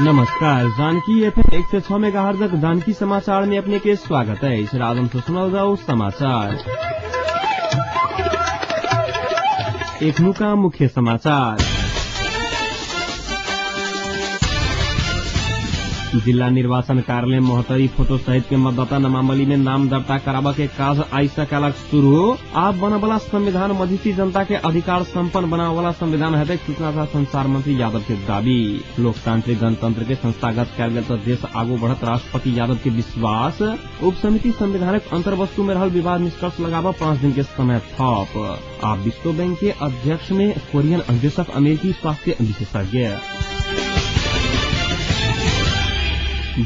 नमस्कार, जानकी एफएम 106 मेगाहर्जक जानकी समाचार में अपने के स्वागत है। राजन से सुनल जाओ समाचार। एखनुका मुख्य समाचार। जिला निर्वाचन कार्यालय महोत्तरी फोटो सहित के मतदाता नामावली में नाम दर्ता कराबा के काज आइ से कयलक शुरू। आब बनवला संविधान मधेसी जनता के अधिकार सम्पन्न बनावला संविधान हेतै, सूचना तथा संचार मंत्री यादव के दावी। लोकतांत्रिक गणतंत्र के संस्थागत कयल गेल त देश आगू बढ़त, राष्ट्रपति यादव के विश्वास। उप समिति संविधानक अंतर्वस्तु में रहल विवाद निष्कर्ष लगाबऽ 5 दिन के समय थप। आब विश्व बैंक के अध्यक्ष में कोरियन देशक अमेरिकी स्वास्थ्य विशेषज्ञ।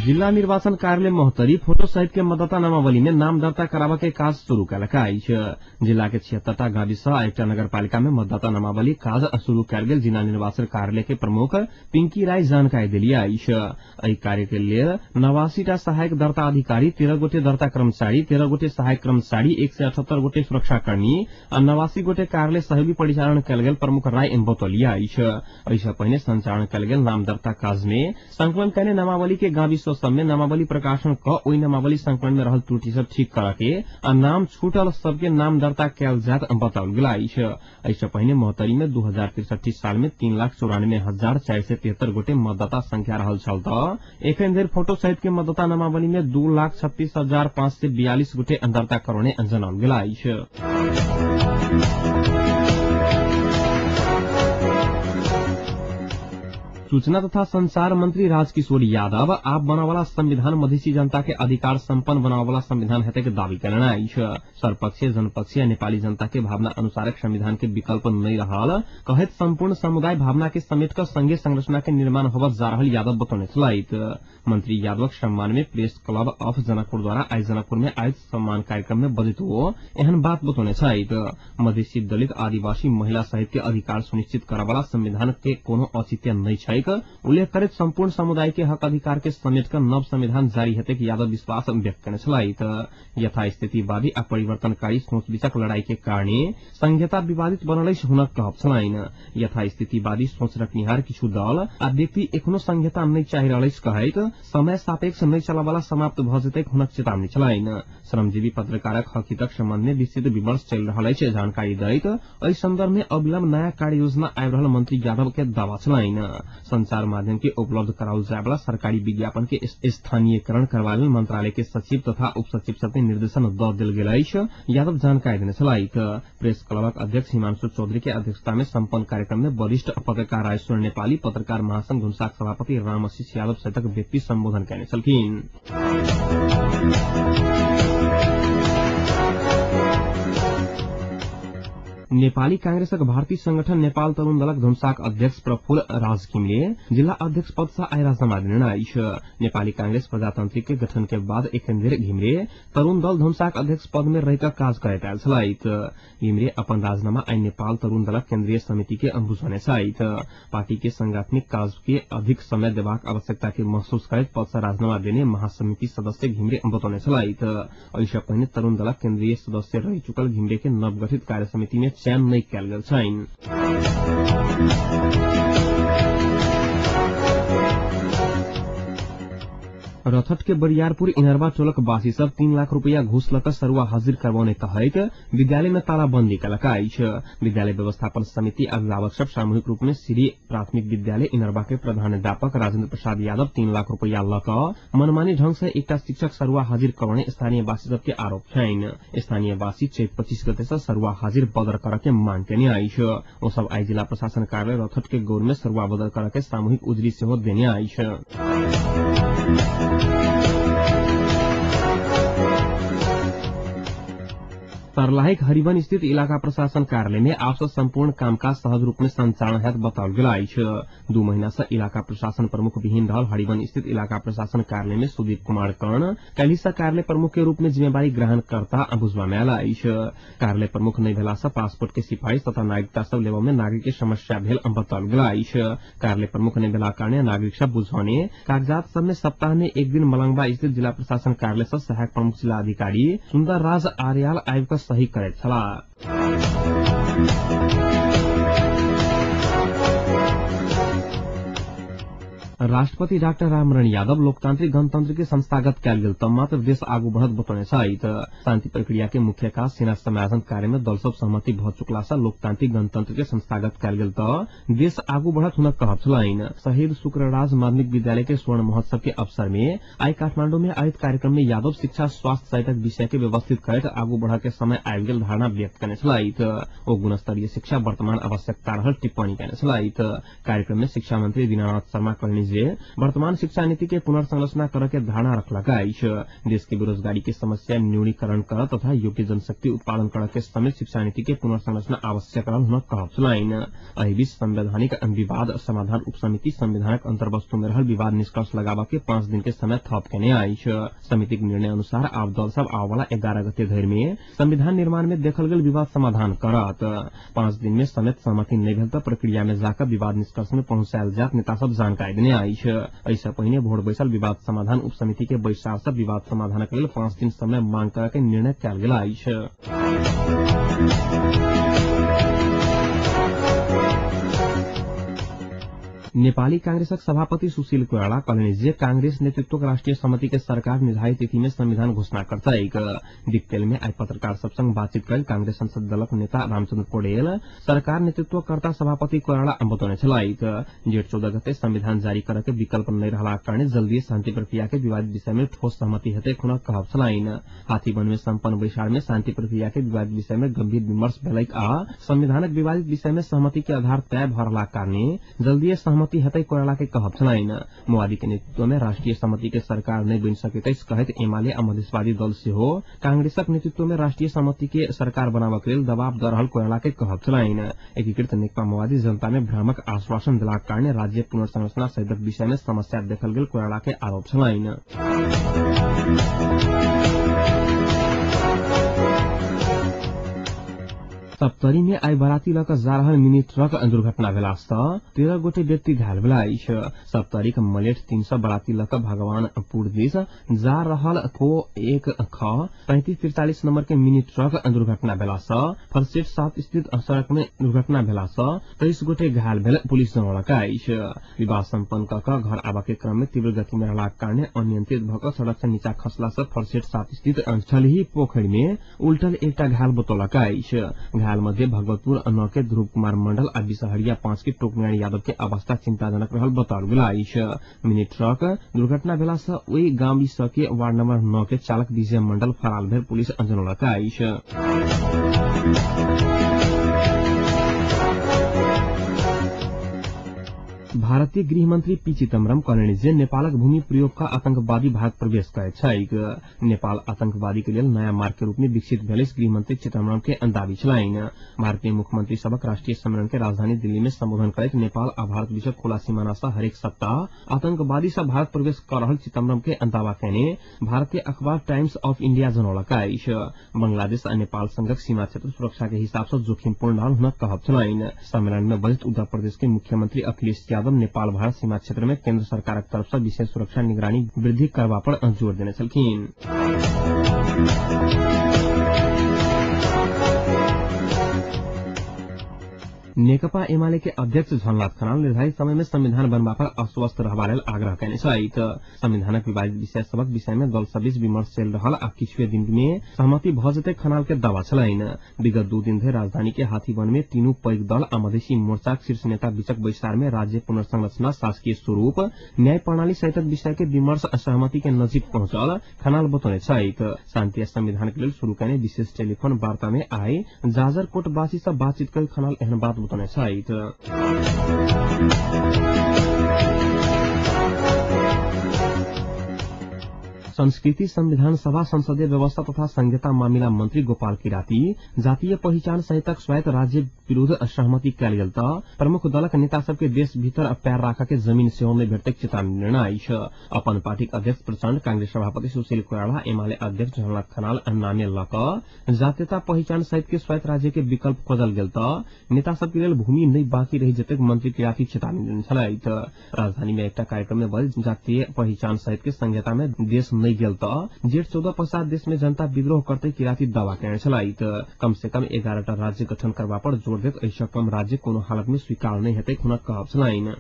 जिला निर्वाचन कार्यालय महोत्तरी फोटो सहित के मतदाता नामावली में नाम दर्ता कराबऽ के काज शुरू कयलक अछि। जिला के 76टा गाविस आ एकटा नगरपालिका में मतदाता नामावली काज शुरू कयल गेल जिला निर्वाचन कार्यालय के प्रमुख पिंकी राय जानकारी देली अछि। एहि कार्य के लेल 89टा सहायक दर्ता अधिकारी, 13 गोटे दर्ता कर्मचारी, 13 गोटे सहायक कर्मचारी, 178 गोटे सुरक्षाकर्मी आ 89 गोटे कार्यालय सहयोगी परिचालन कयल गेल प्रमुख राय बतौली अछि। एहि सँ पहिने संचालन कयल गेल नाम दर्ता काज में संकलन कयने नामावली के गाविस सब में नामावली प्रकाशन क ओहि नामावली संकलन में रहल त्रुटि सब ठीक करऽ के आ नाम छूटल सबके नाम दर्ता कयल जायत बताओल गेल अछि। एहि सँ पहिने महोत्तरी में 2063 साल में 3,94,473 गोटे मतदाता संख्या रहल छल त एखन धरि फोटो सहित के मतदाता नामावली में 2,36,542 गोटे दर्ता करौने जनाओल गेल अछि। सूचना तथा संचार मंत्री राजकिशोर यादव आब बनवला संविधान मधेसी जनता के अधिकार सम्पन्न बनावला संविधान हेतै के दावी कयलनि अछि। सर्वपक्षीय जनपक्षीय नेपाली जनता के भावना अनुसारक संविधान के विकल्प नहि रहल कहैत सम्पूर्ण समुदाय भावना के समेट क संघीय संरचना के निर्माण होबय जा रहल यादव बतौने छलथि। मंत्री यादवक सम्मान में प्रेस क्लब ऑफ जनकपुर द्वारा आइ जनकपुर में आयोजित सम्मान कार्यक्रम में बजैत ओ एहन बात बतौने छथि। मधेसी, दलित, आदिवासी, महिला सहित के अधिकार सुनिश्चित करवला संविधान के कोनो औचित्य नहि छैक उल्लेख करैत सम्पूर्ण समुदाय के हक अधिकार के समेट क नव संविधान जारी हेतै यादव विश्वास व्यक्त कयने छलथि। यथास्थितिवादी आ परिवर्तनकारी सोच बीचक लड़ाई के कारणे संघीयता विवादित बनल अछि हुनक कहब छलनि। यथास्थितिवादी सोच रखनिहार किछु दल आ व्यक्ति एखनो संघीयता नहि चाहि रहल अछि कहैत समय सापेक्ष नहि चलयवला समाप्त भऽ जेतै हुनक चेतावनी छलनि। श्रमजीवी पत्रकारक हक हितक सम्बन्ध में विस्तृत विमर्श चलि रहल अछि जानकारी दैत एहि संदर्भ में अविलम्ब नयाँ कार्य योजना आबि रहल मंत्री यादव के दावा छलनि। संचार माध्यम के उपलब्ध कराओल जायवला सरकारी विज्ञापन के स्थानीयकरण करबा लेल मंत्रालय के सचिव तथा उप सचिव सबके निर्देशन दऽ देल गेल अछि यादव जानकारी देने छलथि। प्रेस क्लबक अध्यक्ष हिमांशु चौधरी के अध्यक्षता में सम्पन्न कार्यक्रम में वरिष्ठ पत्रकार राजेश्वर नेपाली, पत्रकार महासंघ धुनसाक सभापति रामआशिष यादव सहितक व्यक्ति सम्बोधन कयने छलखिन। नेपाली कांग्रेसक भारतीय संगठन नेपाल तरुण दलक धुनसाक अध्यक्ष प्रफुल्ल राज घिमिरे जिला अध्यक्ष पद से आइ राजीनामा देने अछि। नेपाली कांग्रेस प्रजातांत्रिक के गठन के बाद एखन धरि घिमिरे तरुण दल धुनसाक अध्यक्ष पद में रहि क काज करैत आयल छलथि। घिमिरे अपन राजीनामा आइ नेपाल तरुण दलक केन्द्रीय समिति के बुझौने छथि। पार्टी के संगठनिक काज के अधिक समय देबाक आवश्यकता के महसूस करैत पद से राजीनामा देने महासमिति सदस्य घिमिरे बतौने छलथि। एहि सँ पहिने तरुण दलक केन्द्रीय सदस्य रहि चुकल घिमिरे के नवगठित कार्य समिति में चयन नहि कयल गेल छनि। रथट के बरियारपुर इनरवा टोलक वासी सब 3 लाख रुपया घूस लऽ कऽ सरुआ हाजिर करबौने कहैत विद्यालय में तालाबंदी कयलक अछि। विद्यालय व्यवस्थापन समिति अभिभावक सब सामूहिक रूप में श्री प्राथमिक विद्यालय इनरवा के प्रधानाध्यापक राजेन्द्र प्रसाद यादव 3 लाख रुपया लऽ कऽ मनमानी ढंग से एकटा शिक्षक सरुआ हाजिर करौने स्थानीयवासी सबके आरोप छनि। स्थानीयवासी चैत 25 गते से सरुआ हाजिर बदर करऽ के मांग केने अछि। ओ सब आइ जिला प्रशासन कार्यालय रथट के गौर में सरुआ बदर करऽ के सामूहिक उजरी सेहो देने अछि। सर्लाहीक हरिवन स्थित इलाका प्रशासन कार्यालय में आब सँ सम्पूर्ण कामकाज सहज रूप में संचालन हैत बताओल गेल अछि। 2 महीना से इलाका प्रशासन प्रमुख विहीन रहल हरिवन स्थित इलाका प्रशासन कार्यालय में सुदीप कुमार कर्ण काल्हि सँ कार्यालय प्रमुख के रूप में जिम्मेवारी ग्रहण करता बुझबा में आयल अछि। कार्यालय प्रमुख नहि भेला सँ पासपोर्ट के सिफारिश तथा नागरिकता सब लेबऽ में नागरिक के समस्या भेल बताओल गेल अछि। कार्यालय प्रमुख नहि भेला कारणे नागरिक सब बुझौने कागजात सब में सप्ताह में एक दिन मलंगवा स्थित जिला प्रशासन कार्यालय सँ सहायक प्रमुख जिला अधिकारी सुन्दर राज आर्याल आबि कऽ सही करैत छलाह। राष्ट्रपति डाक्टर रामरण यादव लोकतांत्रिक गणतंत्र के संस्थागत कयल गेल त मात्र देश आगू बढ़त बतौने छथि। शान्ति प्रक्रिया के मुख्य काज सेना समायोजन कार्य में दल सब सहमति भ चुकला सँ लोकतांत्रिक गणतंत्र के संस्थागत कयल गेल त देश आगू बढ़त हुनक कहब छलनि। शहीद शुक्रराज माध्यमिक विद्यालय के स्वर्ण महोत्सव के अवसर में आइ काठमांडू में आयोजित कार्यक्रम में यादव शिक्षा स्वास्थ्य सहितक विषय के व्यवस्थित करैत आगू बढ़ के समय आबि गेल धारणा व्यक्त कयने छलथि। ओ गुणस्तरीय शिक्षा वर्तमान आवश्यकता रहल टिप्पणी कयने छलथि। कार्यक्रम में शिक्षा मंत्री दीनानाथ शर्मा कहलनि जे वर्तमान शिक्षा नीति के पुनर्संरचना करऽ के धारणा रखलक अछि। देश के बेरोजगारी के समस्या न्यूनीकरण कर तथा योग्य जनशक्ति उत्पादन करऽ के समेत शिक्षा नीति के पुनर्संरचना आवश्यक रहल हुनक कहब छलनि। एहि बीच संवैधानिक विवाद समाधान उपसमिति संविधानक अंतर्वस्तु में रहल विवाद निष्कर्ष लगाबऽ के 5 दिन के समय थप केने अछि। समितिक निर्णय अनुसार आब दल सब आबऽवाला 11 गते धरि में संविधान निर्माण में देखल गेल विवाद समाधान करत। 5 दिन में समेत सहमति नहि भेल त प्रक्रिया में जाकऽ विवाद निष्कर्ष में पहुंचायल जात नेता सब जानकारी देने अछि। एहिसँ पहिने भोर बैसल विवाद समाधान उपसमिति के बैसार सँ विवाद समाधानक लेल 5 दिन समय मांग करऽ के निर्णय कयल गेल अछि। नेपाली कांग्रेसक सभापति सुशील कोइराला कहलनि जे कांग्रेस नेतृत्वक राष्ट्रिय समिति के सरकार निर्धारित तिथि में संविधान घोषणा करतैक। दिक्तेल में आइ पत्रकार सब संग बातचीत करैत कांग्रेस संसद दलक नेता रामचंद्र पौडेल सरकार नेतृत्वकर्ता सभापति कोइराला बतौने छलथि। जेठ 14 गते संविधान जारी करऽ के विकल्प नहि रहलाक कारणे जल्दीए शान्ति प्रक्रिया के विवादित विषय में ठोस सहमति हेतै हुनक कहब छलनि। हाथीवन में सम्पन्न बैसार में शान्ति प्रक्रिया के विवादित विषय में गंभीर विमर्श भेलैक आ संविधानक विवादित विषय में सहमति के आधार तय भऽ रहलाक कारणे जल्दीए सहमति हेतै कोइराला के कहब छलनि। माओवादी के नेतृत्व में राष्ट्रिय सहमति के सरकार नहि बनि सकैत अछि कहैत एमाले आ मधेशवादी दल सेहो कांग्रेसक नेतृत्व में राष्ट्रिय सहमति के सरकार बनाबऽ लेल दबाव दऽ रहल कोइराला के कहब छलनि। एकीकृत नेकपा माओवादी जनता में भ्रामक आश्वासन देलाक कारणे राज्य पुनर्संरचना सहितक विषय में समस्या देखल गेल कोइराला के आरोप छलनि। सप्तरी में आइ बराती लऽ कऽ जा रहल मिनी ट्रक दुर्घटना भेला सँ 13 गोटे व्यक्ति घायल भेला अछि। सप्तरीक मलेठ 300 बराती लऽ कऽ भगवानपुर दिस जा रहल को 1 ख 3543 नंबर के मिनी ट्रक दुर्घटना भेला सँ फलसेट 7 स्थित सड़क में दुर्घटना भेला सँ 23 गोटे घायल भेल पुलिस जनौलक अछि। विवाह सम्पन्न कऽ कऽ घर आबऽ के क्रम में तीव्र गति में रहलाक कारणे अनियंत्रित भऽ कऽ सड़क सँ नीचा खसला सँ फलसेट 7 स्थित छलही पोखरि में उल्टल एकटा घायल बतौलक अछि। घायल मध्ये भगवतपुर 9 के ध्रुव कुमार मंडल आ बिसहरिया 5 के टोकनारायण यादव के अवस्था चिंताजनक रहल बताओल गेल अछि। मिनी ट्रक दुर्घटना भेला सँ ओहि गाम के वार्ड नंबर 9 के चालक विजय मंडल फरार भेल पुलिस जनौलक अछि। भारतीय गृहमंत्री पी चिदम्बरम कहलनि जे नेपालक भूमि प्रयोग क आतंकवादी भारत प्रवेश करैत छैक। नेपाल आतंकवादी के लेल नया मार्ग के रूप में विकसित भेल गृहमंत्री चिदम्बरम के दावी छलनि। भारतीय मुख्यमंत्री सभक राष्ट्रीय सम्मेलन के राजधानी दिल्ली में संबोधन करैत नेपाल आ भारत बीचक खुला सीमाना सँ हरेक सप्ताह आतंकवादी सब भारत प्रवेश क रहल चिदम्बरम के दावा कयने भारतीय अखबार टाइम्स ऑफ इंडिया जनौलक अछि। बांग्लादेश आ नेपाल संगक सीमा क्षेत्र सुरक्षा के हिसाब सँ जोखिमपूर्ण रहल हुनक कहब छलनि। सम्मेलन में बजैत उत्तर प्रदेश के मुख्यमंत्री अखिलेश यादव नेपाल भारत सीमा क्षेत्र में केंद्र सरकारक तरफ सँ विशेष सुरक्षा निगरानी वृद्धि करबा पर जोर देने छलखिन। नेकपा एमाले के अध्यक्ष झलनाथ खनाल निर्धारित समय में संविधान बनबा पर अस्वस्थ रहबा लेल आग्रह कयने छथि। संविधानक विवादित विषय सभक विषय में दल सब बीच विमर्श चलि रहल आ किछुए दिन में सहमति भऽ जेतै खनाल के दावा छलनि। विगत 2 दिन धरि राजधानी के हाथीवन में तीनू पैघ दल आ मधेसी मोर्चाक शीर्ष नेता बीचक बैसार में राज्य पुनर्संरचना, शासकीय स्वरूप, न्याय प्रणाली सहितक विषय के विमर्श सहमति के नजीक पहुंचल खनाल बतौने छथि। शान्ति आ संविधान के लेल शुरू कयने विशेष टेलीफोन वार्ता में आइ जाजरकोटवासी सँ बातचीत करि खनाल एहन बात बतौने छथि। संस्कृति संविधान सभा संसदीय व्यवस्था तथा संहिता मामिला मंत्री गोपाल किराती जातीय पहिचान सहितक स्वायत्त राज्य विरूद्ध सहमति कयल गेल त प्रमुख दलक नेता सबके देश भीतर पैर राखऽ के जमीन सेहो नहि भेटतैक चेतावनी देने अछि। अपन पार्टीक अध्यक्ष प्रचण्ड, कांग्रेस सभापति सुशील कोइराला, एमाले अध्यक्ष झलनाथ खनाल नामे लऽ कऽ जातीयता पहिचान सहित के स्वायत्त राज्य के विकल्प खोजल गेल त नेता सबके लेल भूमि नहि बाँकी रहि जेतैक मंत्री किराती चेतावनी देने छलथि। राजधानी में एकटा कार्यक्रम में बजैत जातीय पहिचान सहित के संहिता में देश नै गेल त जेठ 14 पश्चात देश में जनता विद्रोह करते किराती दावा केने छलथि। कम से कम 11 टा राज्य गठन करबा पर जोर देत एहिसँ कम राज्य कोनो हालत में स्वीकार नहि हेतै हुनक कहब छलनि।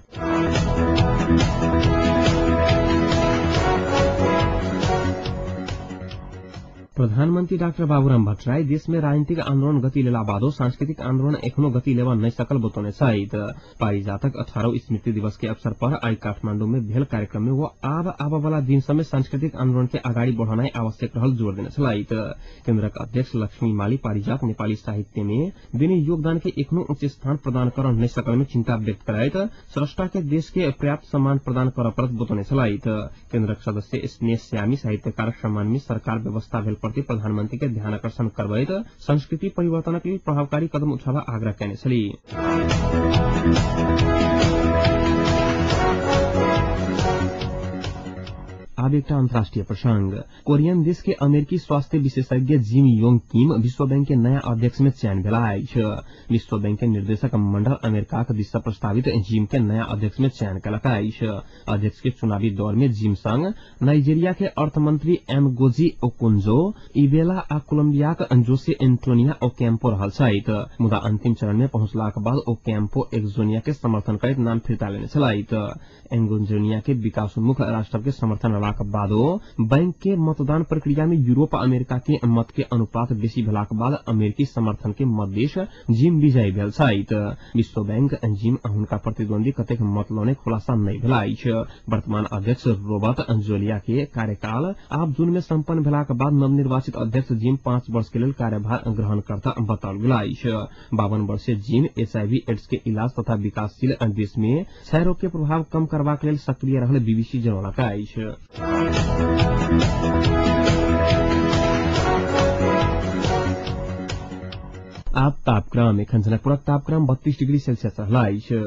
प्रधानमन्त्री डाक्टर बाबूराम भट्टराई देश में राजनीतिक आन्दोलन गति लेला बादो सांस्कृतिक आन्दोलन एखनो गति लेवा नहि सकल बतौने छथि। पारिजातक 18 स्मृति दिवस के अवसर पर आई काठमांडू में भेल कार्यक्रम में वो आब आबऽ वाला दिन सब में सांस्कृतिक आन्दोलन के अगाडि बढ़ानाइ आवश्यक रहल जोर देने छलथि। केन्द्रक अध्यक्ष लक्ष्मी माली पारिजात नेपाली साहित्य में देने योगदान के एखनो उच्च स्थान प्रदान कर नहि सकल में चिन्ता व्यक्त करैत स्रष्टा के देश के पर्याप्त सम्मान प्रदान करऽ पड़त बतौने छलथि। केन्द्रक सदस्य स्नेह श्यामी साहित्यकार सम्मान में सरकार व्यवस्था भेल प्रति प्रधानमंत्री के ध्यान आकर्षण करबैत संस्कृति परिवर्तनक लेल प्रभावकारी कदम उठाबऽ आग्रह केने छली। आब एकटा अन्तर्राष्ट्रिय प्रसंग। कोरियन देश के अमेरिकी स्वास्थ्य विशेषज्ञ जिम योंग किम विश्व बैंक के नयाँ अध्यक्ष में चयन भेला अछि। विश्व बैंक के निर्देशक मंडल अमेरिकाक दिस सँ प्रस्तावित जिम के नयाँ अध्यक्ष में चयन केलक अछि। अध्यक्ष के चुनावी दौड़ में जिम संग नाइजेरिया के अर्थमंत्री एनगोजी ओकोन्जो इवेला आ कोलम्बियाक जोसे एन्टोनिया ओक्याम्पो रहल छथि। मुदा अंतिम चरण में पहुंचलाक बाद ओक्याम्पो एक्जोनिया के समर्थन करैत नाम फिर्ता लेने छलथि। एंगोजोनिया के विकासोन्मुख राष्ट्र के समर्थन रहलाक बादो बैंक के मतदान प्रक्रिया में यूरोप अमेरिका के मत के अनुपात बेसी भेलाक बाद अमेरिकी समर्थन के मत जिम विजयी भेल छथि। विश्व बैंक जिम आ हुनका प्रतिद्वंदी कतेक मत लौने खुलासा नहि भेल अछि। वर्तमान अध्यक्ष रोबर्ट अंजोलिया के कार्यकाल आब जून में सम्पन्न भेलाक बाद नवनिर्वाचित अध्यक्ष जिम 5 वर्ष के लेल कार्यभार ग्रहण करता बताओल गेल अछि। 52 वर्षीय जिम एचआईवी एड्स के इलाज तथा विकासशील देश में क्षय रोग के प्रभाव कम करबाक लेल सक्रिय रहल बीबीसी जनौलक अछि। आब तापक्रम। एखन जनकपुरक तापक्रम 32 डिग्री सेल्सियस रहल अछि।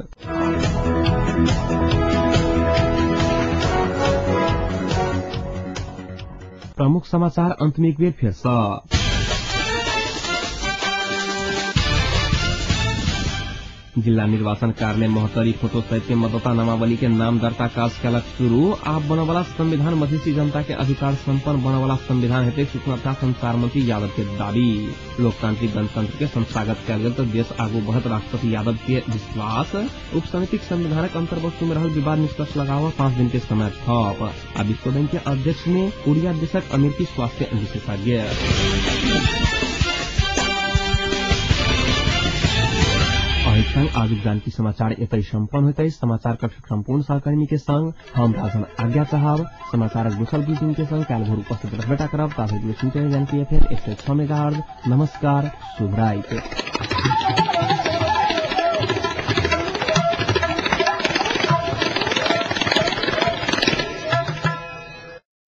प्रमुख समाचार अंत में एक बेर फेर सँ। जिल्ला निर्वाचन कार्यालय महोत्तरी फोटो सहित के मतदाता नामावली के नाम दर्ता काज केलक शुरू। आब बनवाला संविधान मधेसी जनता के अधिकार सम्पन्न बनवाला संविधान हेतै सूचना तथा संचार मंत्री यादव के दावी। लोकतांत्रिक गणतंत्र के संस्थागत कयल गेल तऽ देश आगू बढ़त राष्ट्रपति यादव के विश्वास। उपसमितिक संविधानक अंतर्वस्तु में रहल विवाद निष्कर्ष लगाव 5 दिन के समय थप। आ विश्व बैंक के अध्यक्ष में कोरिया देशक अमेरिकी स्वास्थ्य विशेषज्ञ। संग आजुक जानकी समाचार एतै सम्पन्न होइत अछि। समाचार कक्ष सम्पूर्ण सहकर्मी के संग हम राजन आज्ञा चाहब। समाचारक दोसर बुलेटिन के संग काल्हि भोर उपस्थित रहबेटा करब। ताधरि सुनते रही जानकी एफएम 106 मेगाहर्ट्ज। नमस्कार, शुभ राति।